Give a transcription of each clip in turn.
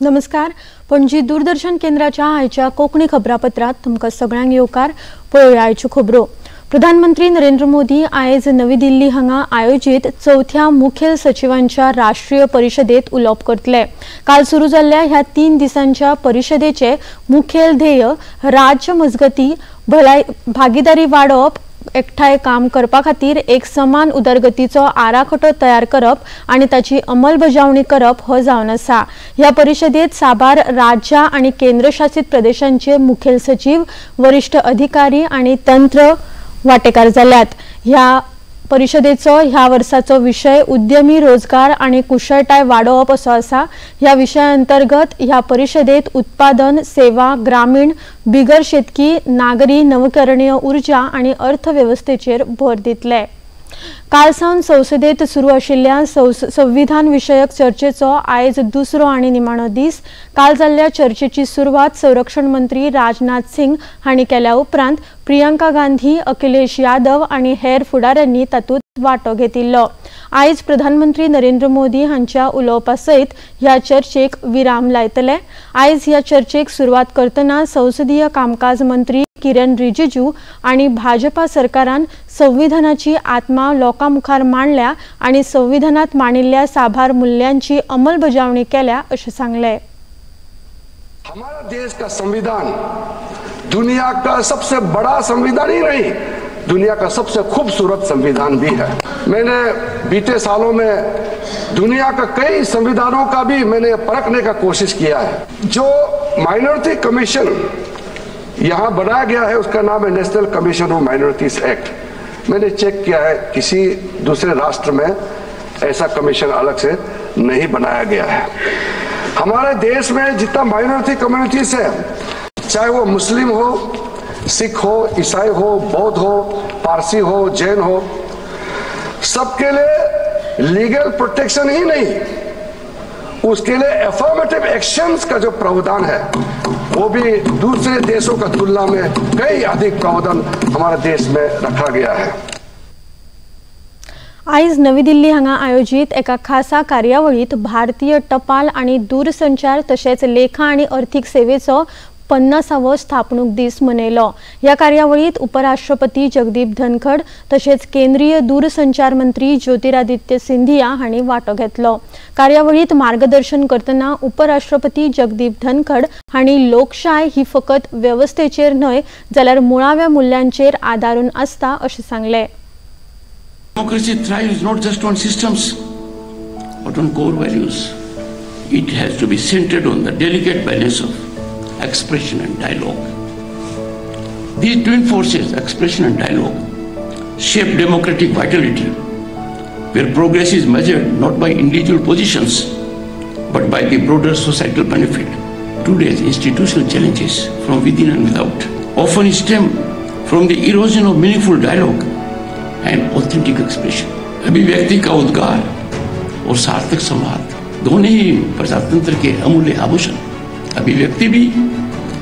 नमस्कार, पणजी दूरदर्शन केंद्राच्या आयच्या कोंकणी खबरापत्रात तुमकां सगळ्यांक येवकार. पळोवया आयच्यो खबरो. प्रधानमंत्री नरेंद्र मोदी आयज नवी दिल्ली हांगा आयोजीत चवथ्या मुखेल सचिवांच्या राष्ट्रीय परिशदेत उलोवप करतले. काल सुरू जाल्ल्या ह्या 3 दिसांच्या परिशदेचे मुखेल ध्येय राज्य मजगती भलाय भागीदारी वाडोवप, एकठांय काम करपा खातीर एक समान उदरगतीचो आराखडो तयार करप आनी ताची अंमलबजावणी करप हो जावन आसा. ह्या परिशदेत साबार राज्यां आनी केंद्रशासित प्रदेशांचे मुखेल सचीव, वरिष्ठ अधिकारी आनी तंत्र वांटेकार जाल्यात. ह्या परिशदेचो ह्या वर्साचो विशय उद्यमी रोजगार आनी कुशळटाय वाडोवप असो आसा. ह्या विशया अंतर्गत ह्या परिशदेत उत्पादन, सेवा, ग्रामीण, बिगर शेतकी, नागरी, नवकरणीय ऊर्जा आनी अर्थवेवस्थेचेर भर दितले. काल सावन संसदेत सुरू आशिल्ल्या संविधान विशयक चर्चेचो आयज दुसरो आनी निमाणो दीस. काल जाल्ल्या चर्चेची सुरवात संरक्षण मंत्री राजनाथ सिंग हांणी केल्या उपरांत प्रियंका गांधी, अखिलेश यादव आनी हेर फुडाऱ्यांनी तातूंत वांटो घेतिल्लो. आयज प्रधानमंत्री नरेंद्र मोदी हांच्या उलोवपा सयत ह्या चर्चेक विराम लायतले. आयज ह्या चर्चेक सुरवात करतना संसदीय कामकाज मंत्री किरण रिजिजू आनी भाजपा सरकारान संविधानाची आत्मा लोकां मुखार मांडल्या आनी संविधानात मांडिल्ल्या साबार मूल्यांची अंमलबजावणी केल्या अशें सांगलें. हमारा देश का संविधान दुनिया का सबसे बड़ा संविधान ही नहीं, दुनिया का सबसे खूबसूरत संविधान भी है. मैंने बीते सालों में दुनिया का कई संविधानों का भी मैंने परखने का कोशिश किया है. जो माइनॉरिटी कमीशन यहाँ बनाया गया है उसका नाम है national commission of minorities act. मैंने चेक किया है, किसी दूसरे राष्ट्र में ऐसा कमीशन अलग से नहीं बनाया गया है. हमारे देश में जितना माइनॉरिटी कम्युनिटीज है, चाहे वो मुस्लिम हो, सिख हो, ईसाई हो, बौद्ध हो, पारसी हो, जैन हो, सबके लिए लीगल प्रोटेक्शन ही नहीं, उसके लिए एफर्मेटिव एक्शंस का जो प्रावधान है वो भी दूसरे देशों का तुलना में कई अधिक प्रावधान हमारे देश में रखा गया है. आयज नवी दिल्ली हांगा आयोजीत एका खासा कार्यावळीत भारतीय टपाल आनी दूरसंचार तशेंच लेखा आनी अर्थीक सेवेचो 50वो स्थापणूक दीस मनयलो. ह्या कार्यावळीत उपराष्ट्रपती जगदीप धनखड तशेंच केंद्रीय दूरसंचार मंत्री ज्योतिरादित्य सिंधिया हांणी वांटो घेतलो. कार्यावळीत मार्गदर्शन करतना उपराष्ट्रपती जगदीप धनखड हांणी लोकशाय ही फकत वेवस्थेचेर न्हय जाल्यार मुळाव्या मुल्यांचेर आदारून आसता अशें सांगलें. Democracy thrives not just on systems, but on core values. It has to be centered on the delicate balance of expression and dialogue. These twin forces, expression and dialogue, shape democratic vitality, where progress is measured not by individual positions, but by the broader societal benefit. Today's institutional challenges from within and without often stem from the erosion of meaningful dialogue and authentic expression. अभिव्यक्ति का उद्गार और सार्थक संवाद दोनों ही प्रजातंत्र K अमूल्य आभूषण. अभिव्यक्ति भी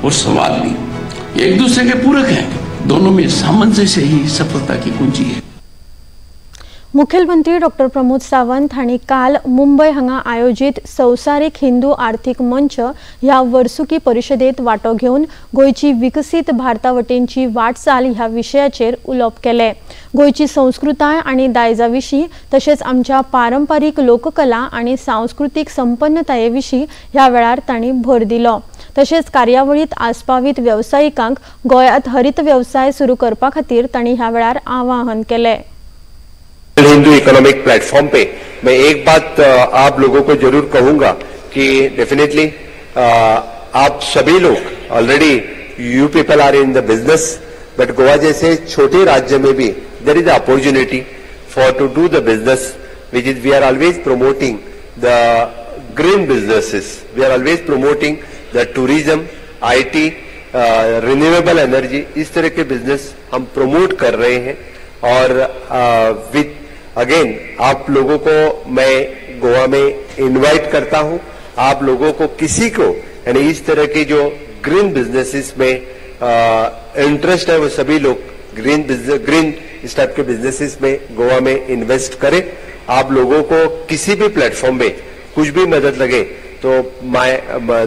और संवाद भी एक दूसरे के पूरक हैं. दोनों में सामंजस्य ही सफलता की कुंजी है. मुखेलमंत्री डॉक्टर प्रमोद सावंत हांणी काल मुंबय हांगा आयोजीत संवसारीक हिंदू आर्थीक मंच ह्या वर्सुकी परिशदेत वांटो घेवन गोंयची विकसीत भारता वटेनची वाटचाल ह्या विशयाचेर उलोवप केलें. गोंयची संस्कृताय आनी दायजा विशीं तशेंच आमच्या पारंपारीक लोककला आनी सांस्कृतीक संपन्नताये विशीं ह्या वेळार तांणी भर दिलो. तशेंच कार्यावळीत आस्पावीत वेवसायिकांक गोंयांत हरित वेवसाय सुरू करपा खातीर तांणी ह्या वेळार आवाहन केलें. हिंदू इकोनॉमिक प्लेटफॉर्म पे मैं एक बात आप लोगों को जरूर कहूंगा कि डेफिनेटली आप सभी लोग already you people are in the business, but Goa जैसे छोटे राज्य में भी there is opportunity for to do the business, which is we are always promoting the green businesses, we are always promoting the tourism, IT, renewable energy, इस तरह K business हम promote कर रहे हैं. और with again आप लोगों को मैं गोवा में invite करता हूं. आप लोगों को किसी को यानी इस तरह के जो ग्रीन बिजनेसेस में इंटरेस्ट है वो सभी लोग ग्रीन इस टाइप के बिजनेसेस में गोवा में इन्वेस्ट करें. आप लोगों को किसी भी प्लेटफॉर्म में कुछ भी मदद लगे तो my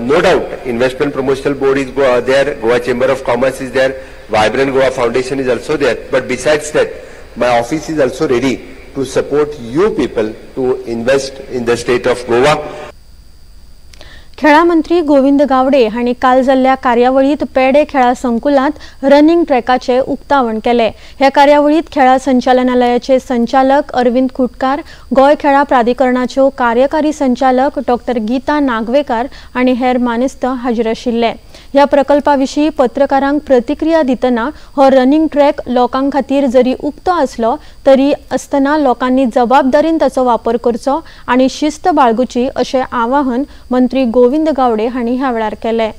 no doubt investment promotional board is there, Goa chamber of commerce is there, vibrant Goa foundation is also there, but besides that my office is also ready to support you people to invest in the state of Goa. खेळा मंत्री गोविंद गावडे हांणी काल जाल्ल्या कार्यावळीत पेडे खेळा संकुलांत running ट्रॅकाचे उक्तावण केले. ह्या कार्यावळीत खेळा संचालनालयाचे संचालक अरविंद खुटकार, गोंय खेळा प्राधिकरणाच्यो कार्यकारी संचालक डॉक्टर गीता नागवेकार आनी हेर मानेस्त हाजीर आशिल्ले. ह्या प्रकल्पा विशीं पत्रकारांक प्रतिक्रिया दितना हो रनिंग ट्रॅक लोकां खातीर जरी उक्तो आसलो तरी आसतना लोकांनी जबाबदारीन ताचो वापर करचो आनी शिस्त बाळगुची अशें आवाहन मंत्री गोविंद गावडे हांणी ह्या वेळार केलें.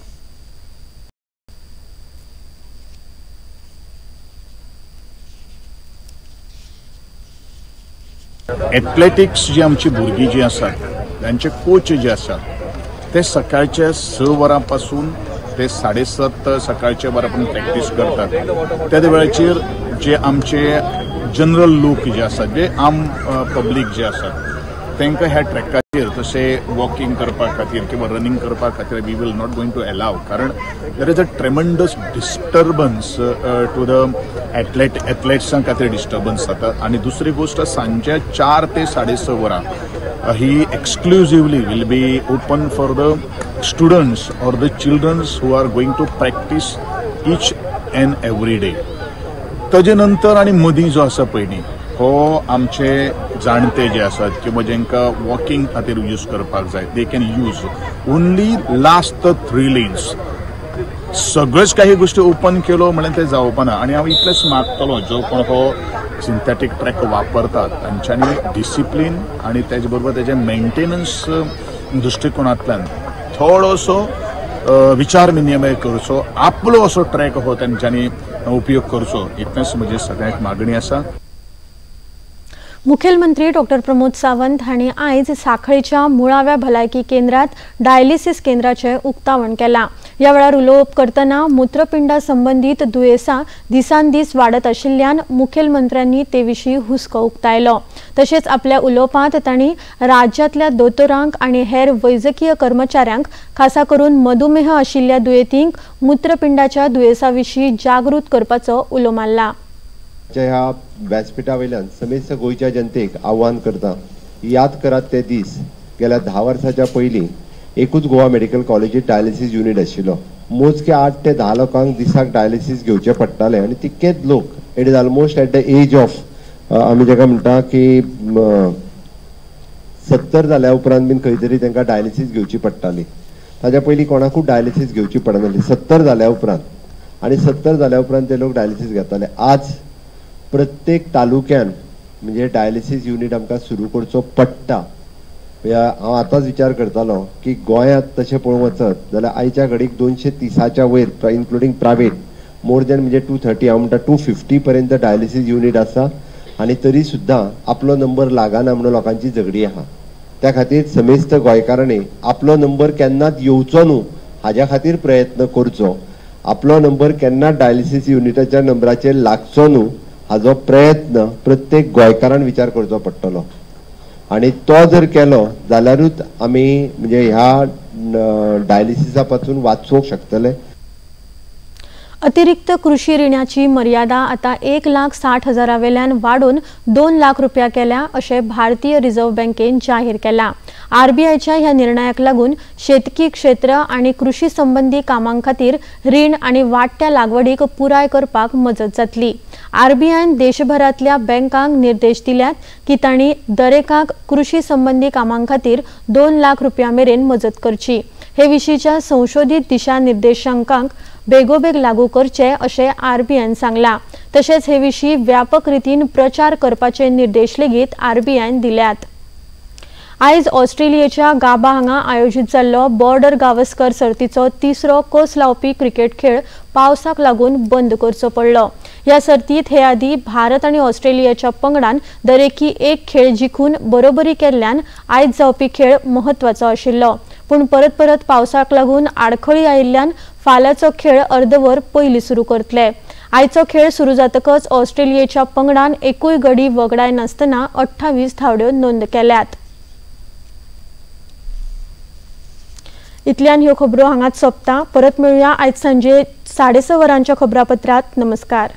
एथलेटिक्स जी आमची भुरगीं जी आसात तांचे कोच जे आसात ते सकाळच्या 6 वरां पासून ते 7:30 सकाळच्या वरां पर्यंत प्रॅक्टीस करतात. त्या वेळाचेर जे आमचे जनरल लोक जे आसात, जे आम पब्लीक जे आसात तांकां ह्या ट्रॅकाचेर तशें वॉकिंग करपा खातीर किंवा रनिंग करपा खातीर we will not going to allow, कारण there is a tremendous disturbance to the एथलेट्सां खातीर डिस्टर्बन्स जाता. आनी दुसरी गोश्ट, सांजे 4 ते 6:30 वरां ही exclusively will be open for the students or the childrens who are going to practice each and every day. ताजे नंतर आनी मदीं जो आसा पळय न्ही हो आमचे जाणटे जे आसात किंवा जांकां वॉकिंग खातीर यूज करपाक जाय they can use only last 3 lanes. सगळ्योच काही गोश्टी ओपन केलो म्हणल्यार ते जावपाना. आनी हांव इतलेंच मागतलो जो कोण हो सिंथेटीक ट्रॅक वापरतात तांच्यांनी डिसिप्लीन आनी तेजे बरोबर तेजे मेंटेनन्स दृश्टिकोणांतल्यान थोडोसो विचार विनिमय करचो, आपलो असो ट्रॅक हो तांच्यांनी उपयोग करचो, इतलेंच म्हजी सगळ्यांक मागणी आसा. मुखेलमंत्री डॉक्टर प्रमोद सावंत हांणी आयज सांखळेच्या मुळाव्या भलायकी केंद्रात डायलिसिस केंद्राचें उक्तावण केलां. ह्या वेळार उलोवप करतना मूत्रपिंडा संबंदीत दुयेंसां दिसान दीस वाडत आशिल्ल्यान मुखेलमंत्र्यांनी ते विशीं हुस्को उक्तायलो. तशेंच आपल्या उलोवपांत तांणी राज्यांतल्या दोतोरांक आनी हेर वैजकीय कर्मचाऱ्यांक खासा करून मधुमेह आशिल्ल्या दुयेंतींक मूत्रपिंडाच्या दुयेंसा विशीं जागृत करपाचो उलो मारला. ह्या व्यासपीठा वयल्यान समेस्त गोंयच्या जनतेक आव्हान करता, याद करात ते दीस. गेल्या 10 वर्साच्या पयलीं एकूच गोवा मेडिकल कॉलेजीत डायलिसीस युनीट आशिल्लो. मोजके 8 ते 10 लोकांक दिसाक डायलिसीस घेवचें पडटालें आनी तितकेच लोक it is almost at the age of आमी जाका म्हणटा की 70 जाल्या उपरांत बीन खंय तरी तांकां डायलिसीस घेवची पडटाली. ताज्या पयलीं कोणाकूच डायलिसीस घेवची पडनासली 70 जाल्या उपरांत, आनी 70 जाल्या उपरांत ते लोक डायलिसीस घेताले. आज प्रत्येक तालुक्यान म्हणजे डायलिसीस युनीट आमकां सुरू करचो पडटा. हांव आतांच विचार करतालो की गोंयांत तशें पळोवंक वचत जाल्यार आयच्या घडीक 230च्या वयर इन्क्लुडींग प्रायवेट मोर दॅन म्हणजे 230, हांव म्हणटा 250 पर्यंत डायलिसीस युनीट आसा आनी तरी सुद्दां आपलो नंबर लागना म्हणून लोकांची झगडी आहा. त्या खातीर समेस्त गोंयकारांनी आपलो नंबर केन्नाच येवचो न्हू हाज्या खातीर प्रयत्न करचो. आपलो नंबर केन्नाच डायलिसीस युनिटाच्या नंबराचेर लागचो न्हू हाजो प्रयत्न प्रत्येक गोंयकारान विचार करचो पडटलो आनी तो जर केलो जाल्यारूच आमी म्हणजे ह्या डायलिसिसा पासून वाचोवंक शकतले. अतिरिक्त कृषी रिणाची मर्यादा आता 1,60,000 वेल्यान वाडोवन 2 लाख रुपया केल्या अशें भारतीय रिझर्व्ह बँकेन जाहीर केलां. आरबीआयच्या ह्या निर्णयाक लागून शेतकी क्षेत्र आनी कृषी संबंदी कामां खातीर रीण आनी वाडट्या लागवडीक पुराय करपाक मजत जातली. आरबीआयन देशभरांतल्या बँकांक निर्देश दिल्यात की तांणी दरेकाक कृषी संबंदी कामां खातीर 2 लाख रुपया मेरेन मजत करची. हे विशींच्या संशोधित दिशानिर्देशांकांक बेगोबेग लागू करचे अशें आरबीआयन सांगलां. तशेंच हे विशीं व्यापक रितीन प्रचार करपाचे निर्देश लेगीत आरबीआयन दिल्यात. आयज ऑस्ट्रेलियेच्या गाबा हांगा आयोजीत जाल्लो बॉर्डर गावस्कर सर्तीचो तिसरो कस लावपी क्रिकेट खेळ पावसाक लागून बंद करचो पडलो. ह्या सर्तीत हे आदी भारत आनी ऑस्ट्रेलियाच्या पंगडान दरेकी एक खेळ जिखून बरोबरी केल्ल्यान आयज जावपी खेळ म्हत्वाचो आशिल्लो. पूण परत परत पावसाक लागून आडखळी आयिल्ल्यान फाल्याचो खेळ अर्दवर पयलीं सुरू करतले. आयचो खेळ सुरू जातकच ऑस्ट्रेलियेच्या पंगडान एकूय गडी वगडाय नासतना 28 धांवड्यो नोंद केल्यात. इतल्यान ह्यो खबरो हांगाच सोंपता. परत मेळुया आयज सांजे 6:30 वरांच्या खबरापत्रांत. नमस्कार.